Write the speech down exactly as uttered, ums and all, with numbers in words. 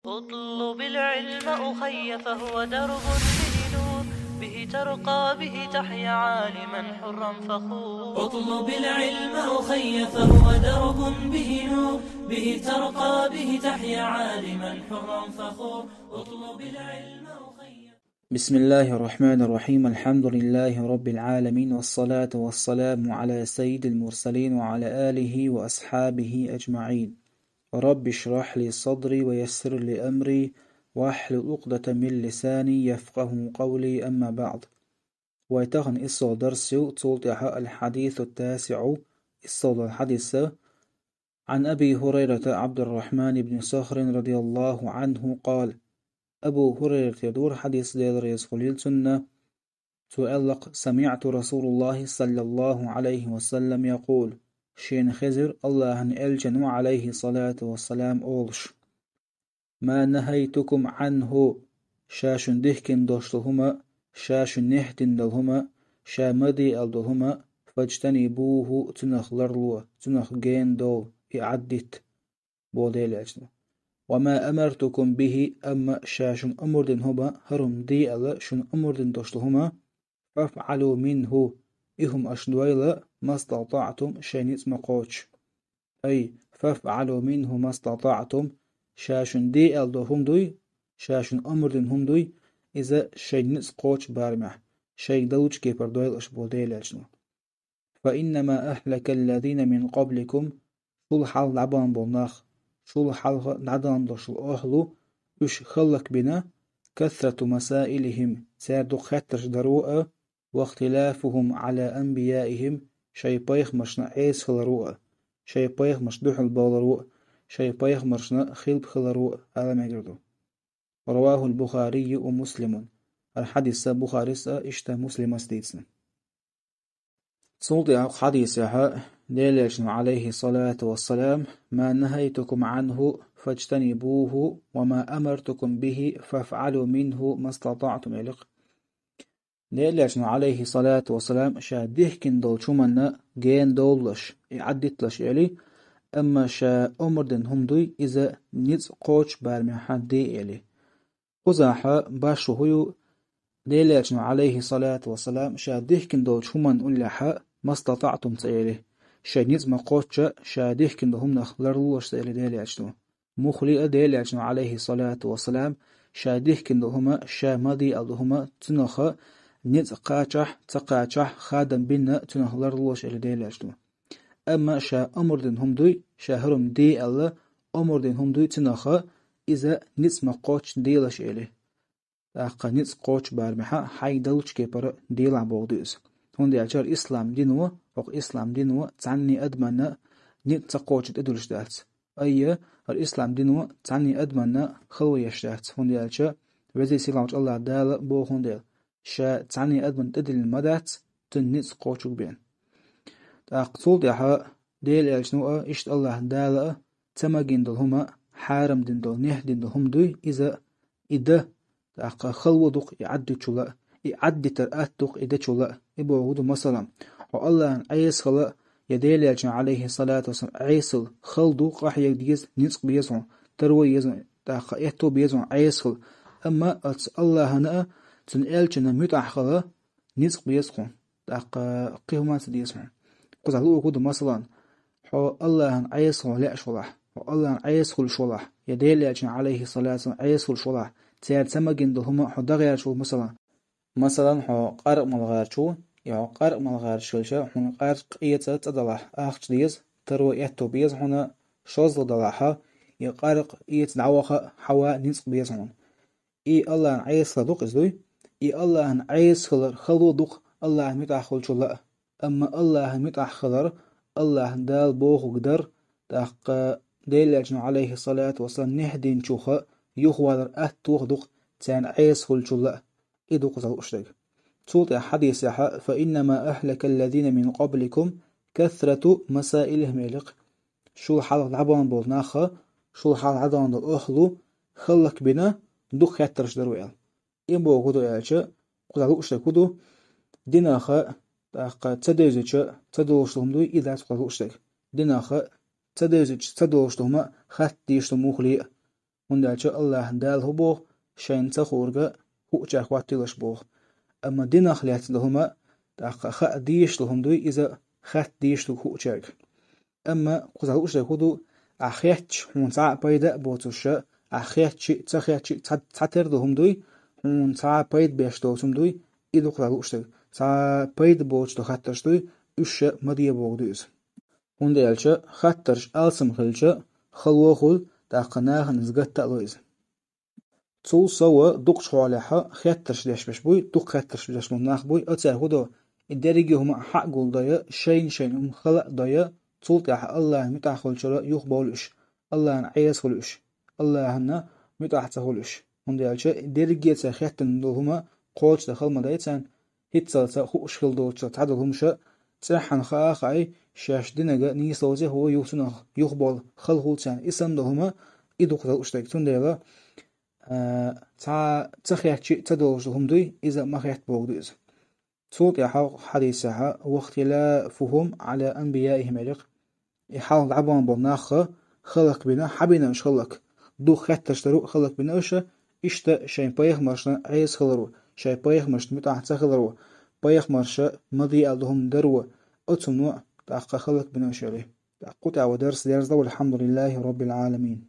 اطلب العلم أخي فهو درب به نور، به ترقى به تحيا عالما حرا فخور. اطلب العلم أخي فهو درب به نور، به ترقى به تحيا عالما حرا فخور. اطلب العلم أخي. بسم الله الرحمن الرحيم. الحمد لله رب العالمين، والصلاة والسلام على سيد المرسلين وعلى آله وأصحابه أجمعين. رب اشرح لي صدري ويسر لي أمري واحلل عقدة من لساني يفقهوا قولي، أما بعد. Вай тахан иссал дарс ю, цул тӀаьхьа الحديث التاسع, иссал дола хьадис. عن أبي هريرة عبد الرحمن بن صخر رضي الله عنه قال: Абу Хурайрата дора хьадис, Даьла раьза хилва цунна, цо аьлла-кх: سمعت رسول الله صلى الله عليه وسلم يقول, шена хезар АллахӀан Элчано, عليه الصلاة والسلام, олуш: ما نهيتكم عنه, ша шуна дихкина долуш долу хӀума, ша шуна нехь дина долу хӀума, ша ма де аьлла долу хӀума, فاجتنبوه, цунах ларло, цунах гена довла, и Ӏаддитта, боху Делан Элчано. وما أمرتكم به, амма ша шуна амр дина хӀума, хӀара хӀума де аьлла шуна амр дина долуш долу хӀума, فافعلوا منه, и хӀума аша дойла, ما استطعتم, шайн ницкъ ма кхоччу. أي فافعلوا منه ما استطعتم, ша шуна де аьлла долу хӀума дуй, ша шуна амр дина хӀума дуй, иза шайн ницкъ кхоччу барамехь, шайга далучу кепара дойла аша, боху Делан Элчано. فإنما أهلك الذين من قبلكم, шул хьалха дӀабахана болу нах, шул хьалха дӀадахана долуш долу охьалу, уьш хӀаллакбина, كثرة مسائلهم, цара дукха хеттарш даро а, واختلافهم على أنبيائهم, шайн пайхамаршна Ӏеса хиларо а, шайн пайхамаршна дуьхьал бовларо а, шайн пайхамаршна хилба хиларо а, ала мегар ду. رواه البخاري ومسلم. ХӀара хьадис Бухарис а, иштта Муслимас дийцина. Цул тӀаьхьа хьадисехь Делан Элчано, عليه الصلاة والسلام: ما نهيتكم عنه فاجتنبوه، وما أمرتكم به فافعلوا منه ما استطعتم, элира-кх. Делан Элчано, عليه الصلاة والسلام, ша дихкина долчу хӀуманна гена довлалаш, и Ӏаддиталаш, эли, амма ша омра дина хӀума дуй, иза ницкъ кхоччу барамехь де, эли. Кхузахь башхо хӀун ю? Делан Элчано, عليه الصلاة والسلام, ша дихкина долчу хӀуманна уллехь, ما استطعتم ца эли, шайн ницкъ ма кхоччу, ша дихкина долу хӀуманах ларлолаш ца эли Делан Элчано. Муххале а Делан Элчано, عليه الصلاة والسلام, ша дихкина долу хӀума, ша ма де аьлла долу хӀума, цунах ницкъ кхачахь, ца кхачахь, хадам бина, цунах ларлолаш эли Делан Элчано. Амма ша омра дина хӀума дуй, ша хӀара хӀума де аьлла, омра дина хӀума дуй цунах, иза ницкъ ма кхоччу делаш, эли. ТӀаккха ницкъ кхоччу барамехь, хьайга далучу кепара делахь боху ду иза. ХӀунда аьлча хӀара ислам дино, хӀокху ислам дино цхьанне адаманна ницкъ ца кхоччу тӀедуьллуш дац. Айя, хӀара ислам дино цхьанне адаманна хало еш дац, хӀунда аьлча Везачу Сийлахьчу АллахӀ Дала боху дела, ша цхьанне адаманна тӀедиллина ма дац, цуьнан ницкъ кхочург бен. ТӀаккха цул тӀаьхьа Делан Элчано а, иштта АллахӀ Дала а ца магийна долу хӀума, хьарам дина долу, нехь дина долу хӀума дуй, иза и дан, тӀаккха хало ду-кх и Ӏаддитчул а, и Ӏаддитар атта ду-кх и дечул а. И бохург ду, масала, хьо АллахӀан Ӏеса хила, я Делан Элчанан, عليه الصلاة والسلام, Ӏесал хала ду, къахьега деза, ницкъ беза хьуна, таро еза хьуна, тӀаккха аьтто беза хьуна Ӏеса хила. Амма оцу АллахӀана а, цуьнан Элчанна а муьтӀахь хила ницкъ беза хьуна, тӀаккха кхин хӀума а ца деза хьуна. Кхузахь луург хӀун ду, масала, хьо АллахӀан Ӏеса хила лаьаш валахь, хьо АллахӀан Ӏеса хуьлуш валахь, я Делан Элчанан, عليه الصلاة والسلام, Ӏеса хуьлуш валахь, цара ца магийна долу хӀума хьо дан гӀерташ ву, масала. Масала, хьо къаркъа мала гӀерташ ву, и хьо къаркъа мала гӀерташ хилча, хьуна къаркъа эца цӀа далахь, ахча деза, таро, аьтто беза хьуна, шозлагӀа далахь, и къаркъа эца дӀаваха а, хьава а ницкъ беза хьуна. И АллахӀан Ӏеса хила ду-кх иза, дуй? И АллахӀан Ӏеса хилар хало ду-кх АллахӀан муьтӀахь хуьлучул а. Амма АллахӀан муьтӀахь хилар, АллахӀ Дала бохург дар, тӀаккха Делан Элчано, عليه الصلاة والسلام, нехь динчух юхавалар атта тоха ду-кх царна Ӏеса хуьлучул а. И ду кхузахь лууш дерг. Цул тӀаьхьа хьадисехь: فإنما أهلك الذين من قبلكم كثرة مسائلهم, элира-кх. Шул хьалха дӀабахана болу нах, шул хьалха дӀадахана долу охьалу хӀаллакбина дукха хеттарш даро аьлла. И бохург хӀун ду аьлча, кхузахь лууш дерг хӀун ду? Динах, тӀаккха ца девзича ца долуш долу хӀума дуй, и дац кхузахь лууш дерг. Динах ца девзича ца долуш долу хӀума хатта дезаш ду муххале а. ХӀунда аьлча АллахӀ Дала хӀун боху, шайна ца хуург хуучаьрга хӀоттийлаш боху. Амма динах лаьцна долу хӀума, тӀаккха хаа дезаш долу хӀума дуй, иза хатта дезаш ду хуучаьрга. Амма кхузахь лууш дерг хӀун ду, ахь хетташ хьуна цхьа а пайда а боцуш, ахь хетташ а, ца хетташ а цхьа, цхьатера долу хӀума дуй, хьуна цхьа а пайда беш доцу хӀума дуй, и ду кхузахь лууш дерг. Цхьа а пайда боцуш долу хаттарш дуй, уьш ма де бохург ду иза. ХӀунда аьлча хаттарш алсам хилча, хало хуьлу, тӀаккха нахана иза гатта а ло иза. Цул сов дукхачу хьолехь хеттарш деш берш буй, дукха хеттарш деш болу нах буй, оцара хӀун до, и дерриге а хӀума хьа а гулдой, шайна-шайна хӀума хала а дой, цул тӀаьхьа АллахӀна муьтӀахь хуьлучуьра юхабовлу уьш, АллахӀна Ӏеса хуьлу уьш, АллахӀна муьтӀахь ца хуьлу уьш. ХӀунда аьлча дерриге а цара хеттина долу хӀума кхочушдан хала ма дай царна, хӀинццалц хууш хила доцуш цхьадолу хӀумаш цӀеххьана хаа а хаий, шаьш динарг нийса ловзий а хӀу юха цунах юхабовла хала хуьлу царна. И санна долу хӀума и ду кхузахь лууш дерг. Цундела, а, цхьа ца хетташ а ца долуш долу хӀума дуй, иза ма хетта бохург ду иза. Цул тӀаьхьа хьадисехь: «Вахтилафухум Ӏала анбияихим», элира. И хьалха дӀабахна болу нах хӀаллакбина, хьан бина уьш хӀаллак? Дукха хеттарш дару хӀаллакбина уьш, иштта шайн пайхамаршна Ӏеса хиларо, шайн пайхамаршна муьтӀахь ца хиларо, пайхамарша ма де аьлла долу хӀума даро, оцунна тӀаккха хӀаллакбина уьш, элира. ТӀаккха кху тӀехь вай дарс дерзадо, валхьамдулиллахӀи роббил Ӏаламин.